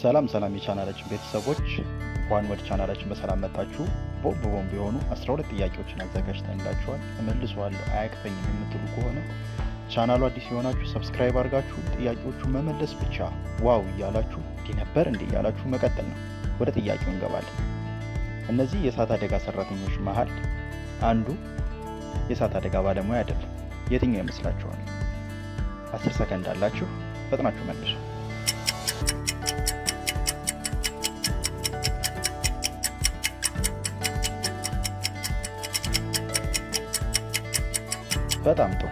ሰላም ሰላም የቻናላችን ቤተሰቦች፣ እንኳን ወደ ቻናላችን በሰላም መጣችሁ። ቦምብ ቦምብ የሆኑ 12 ጥያቄዎችን አዘጋጅተንላችኋል። እመልሰዋለሁ አያቅተኝም የምትሉ ከሆነ፣ ቻናሉ አዲስ የሆናችሁ subscribe አድርጋችሁ ጥያቄዎቹ መመለስ ብቻ፣ wow እያላችሁ፣ እንዲህ ነበር እንዲህ እያላችሁ መቀጠል ነው። ወደ ጥያቄው እንገባለን። እነዚህ የእሳት አደጋ ሰራተኞች መሀል አንዱ የእሳት አደጋ ባለሙያ አይደለም። የትኛው ይመስላችኋል? 10 ሰከንድ አላችሁ። ፈጥናችሁ መልሱ። በጣም ጥሩ።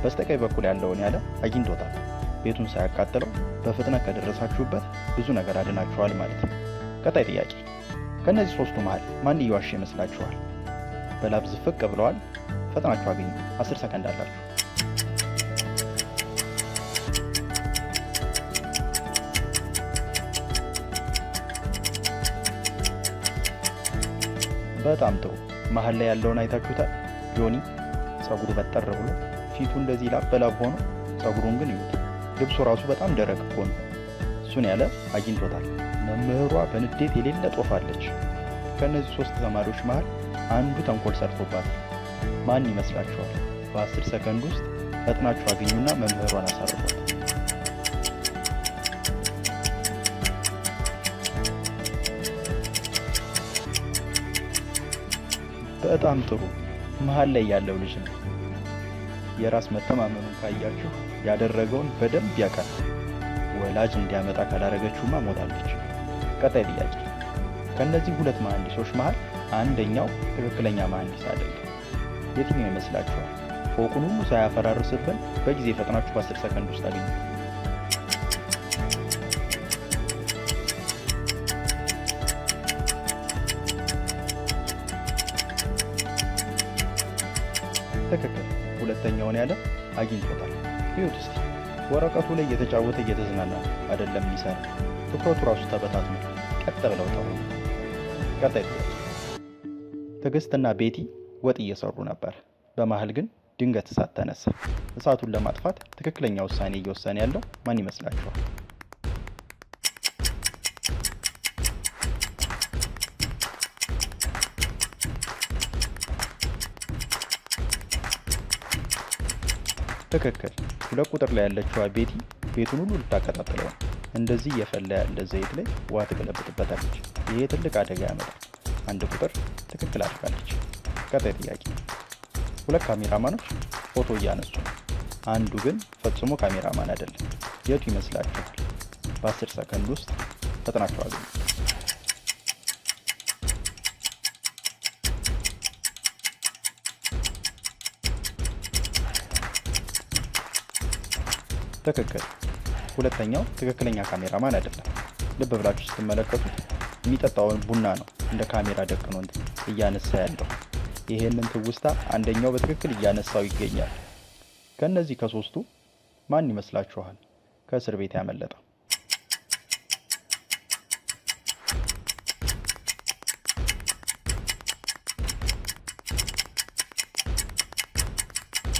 በስተቀኝ በኩል ያለውን ያለ አግኝቶታል። ቤቱን ሳያቃጥለው በፍጥነት ከደረሳችሁበት ብዙ ነገር አድናችኋል ማለት ነው። ቀጣይ ጥያቄ፣ ከእነዚህ ሶስቱ መሃል ማን እየዋሸ ይመስላችኋል? በላብ ዝፍቅ ብለዋል። ፈጥናችሁ አግኙ። 10 ሰከንድ አላችሁ። በጣም ጥሩ። መሀል ላይ ያለውን አይታችሁታል። ጆኒ ጸጉሩ በጠር ብሎ፣ ፊቱ እንደዚህ ላብ በላብ ሆኖ፣ ጸጉሩን ግን እዩት። ልብሱ ራሱ በጣም ደረቅ እኮ ነው። እሱን ያለ አግኝቶታል። መምህሯ በንዴት የሌለ ጦፋለች። ከእነዚህ ሶስት ተማሪዎች መሃል አንዱ ተንኮል ሰርቶባታል። ማን ይመስላችኋል? በ10 ሰከንድ ውስጥ ፈጥናችሁ አግኙና መምህሯን አሳርፏት። በጣም ጥሩ። መሀል ላይ ያለው ልጅ ነው። የራስ መተማመኑን ካያችሁ ያደረገውን በደንብ ያውቃል። ወላጅ እንዲያመጣ ካላረገችውማ ሞታለች። ቀጣይ ጥያቄ፣ ከእነዚህ ሁለት መሐንዲሶች መሃል አንደኛው ትክክለኛ መሐንዲስ አይደለም። የትኛው ይመስላችኋል? ፎቁን ሁሉ ሳያፈራርስብን በጊዜ ፈጥናችሁ በ10 ሰከንድ ውስጥ አግኙ። ትክክል። ሁለተኛውን ያለ አግኝቶታል። እዩት እስቲ፣ ወረቀቱ ላይ እየተጫወተ እየተዝናና ነው፣ አይደለም ሊሰራ። ትኩረቱ ራሱ ተበታትኗል። ቀጥ ብለው ተው። ቀጣይ ጥያቄ፣ ትዕግስትና ቤቲ ወጥ እየሰሩ ነበር። በመሀል ግን ድንገት እሳት ተነሳ። እሳቱን ለማጥፋት ትክክለኛ ውሳኔ እየወሰነ ያለው ማን ይመስላችኋል? ትክክል። 2 ቁጥር ላይ ያለችዋ ቤቲ ቤቱን ሁሉ ልታቀጣጥለው ነው። እንደዚህ እየፈላ ያለ ዘይት ላይ ውሃ ትገለብጥበታለች። ይሄ ትልቅ አደጋ ያመጣል። 1 ቁጥር ትክክል አድርጋለች። ቀጣይ ጥያቄ፣ ሁለት ካሜራማኖች ፎቶ እያነሱ ነው። አንዱ ግን ፈጽሞ ካሜራማን አይደለም። የቱ ይመስላችኋል? በ10 ሰከንድ ውስጥ ፈጥናችሁ አግኙ። ትክክል። ሁለተኛው ትክክለኛ ካሜራማን አይደለም። ልብ ብላችሁ ስትመለከቱት የሚጠጣውን ቡና ነው እንደ ካሜራ ደቅኖ እያነሳ ያለው። ይሄንን ትውስታ አንደኛው በትክክል እያነሳው ይገኛል። ከእነዚህ ከሶስቱ ማን ይመስላችኋል ከእስር ቤት ያመለጠው?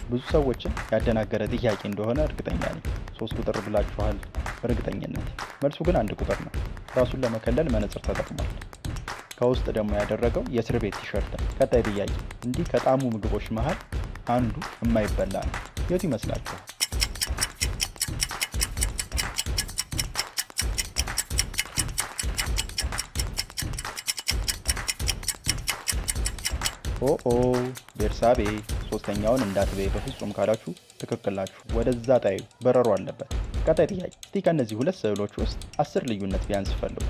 ብዙ ሰዎችን ያደናገረ ጥያቄ እንደሆነ እርግጠኛ ነኝ። 3 ቁጥር ብላችኋል በእርግጠኝነት። መልሱ ግን 1 ቁጥር ነው። ራሱን ለመከለል መነጽር ተጠቅሟል። ከውስጥ ደግሞ ያደረገው የእስር ቤት ቲሸርት ነው። ቀጣይ ጥያቄ፣ እንዲህ ከጣሙ ምግቦች መሃል አንዱ የማይበላ ነው። የቱ ይመስላችኋል? ኦኦ ቤርሳቤ፣ ሶስተኛውን እንዳትበይ በፍጹም ካላችሁ ትክክል ናችሁ። ወደዛ ጣዩ፣ በረሮ አለበት። ቀጣይ ጥያቄ፣ እስቲ ከእነዚህ ሁለት ስዕሎች ውስጥ 10 ልዩነት ቢያንስ ፈልጉ።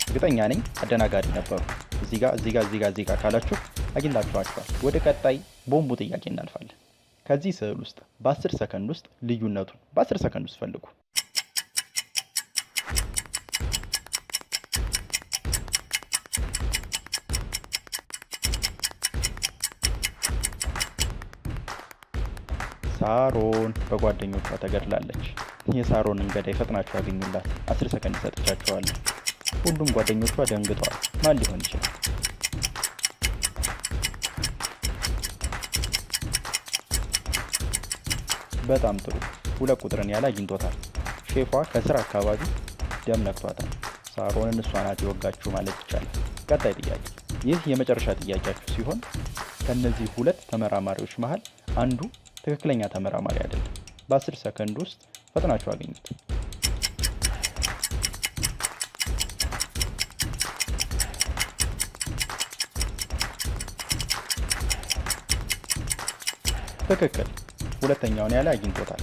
እርግጠኛ ነኝ አደናጋሪ ነበሩ። እዚህ ጋር፣ እዚህ ጋር፣ እዚህ ጋር፣ እዚህ ጋር ካላችሁ አግኝታችኋቸዋል። ወደ ቀጣይ ቦምቡ ጥያቄ እናልፋለን። ከዚህ ስዕል ውስጥ በ10 ሰከንድ ውስጥ ልዩነቱን በ10 ሰከንድ ውስጥ ፈልጉ። ሳሮን በጓደኞቿ ተገድላለች። የሳሮንን ገዳይ ፈጥናችሁ አግኙላት። 10 ሰከንድ ሰጥቻችኋለሁ። ሁሉም ጓደኞቿ ደንግጠዋል። ማን ሊሆን ይችላል? በጣም ጥሩ፣ 2 ቁጥርን ያለ አግኝቶታል። ሼፏ ከስር አካባቢ ደም ነክቷታል። ሳሮንን እሷ ናት የወጋችው ማለት ይቻላል። ቀጣይ ጥያቄ። ይህ የመጨረሻ ጥያቄያችሁ ሲሆን ከእነዚህ ሁለት ተመራማሪዎች መሃል አንዱ ትክክለኛ ተመራማሪ አይደለም። በ10 ሰከንድ ውስጥ ፈጥናችሁ አገኙት። ትክክል። ሁለተኛውን ያለ አግኝቶታል።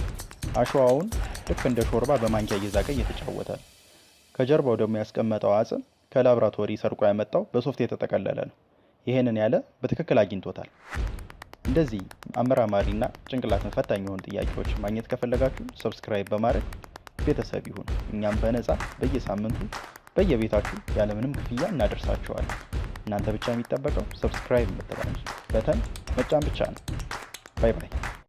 አሸዋውን ልክ እንደ ሾርባ በማንኪያ እየዛቀ እየተጫወተ ነው። ከጀርባው ደግሞ ያስቀመጠው አጽም ከላብራቶሪ ሰርቆ ያመጣው በሶፍት የተጠቀለለ ነው። ይሄንን ያለ በትክክል አግኝቶታል። እንደዚህ አመራማሪና ጭንቅላትን ፈታኝ የሆኑ ጥያቄዎች ማግኘት ከፈለጋችሁ subscribe በማድረግ ቤተሰብ ይሁኑ። እኛም በነፃ በየሳምንቱ በየቤታችሁ ያለምንም ክፍያ እናደርሳችኋለን። እናንተ ብቻ የሚጠበቀው subscribe የምትለዋን button መጫን ብቻ ነው። Bye bye።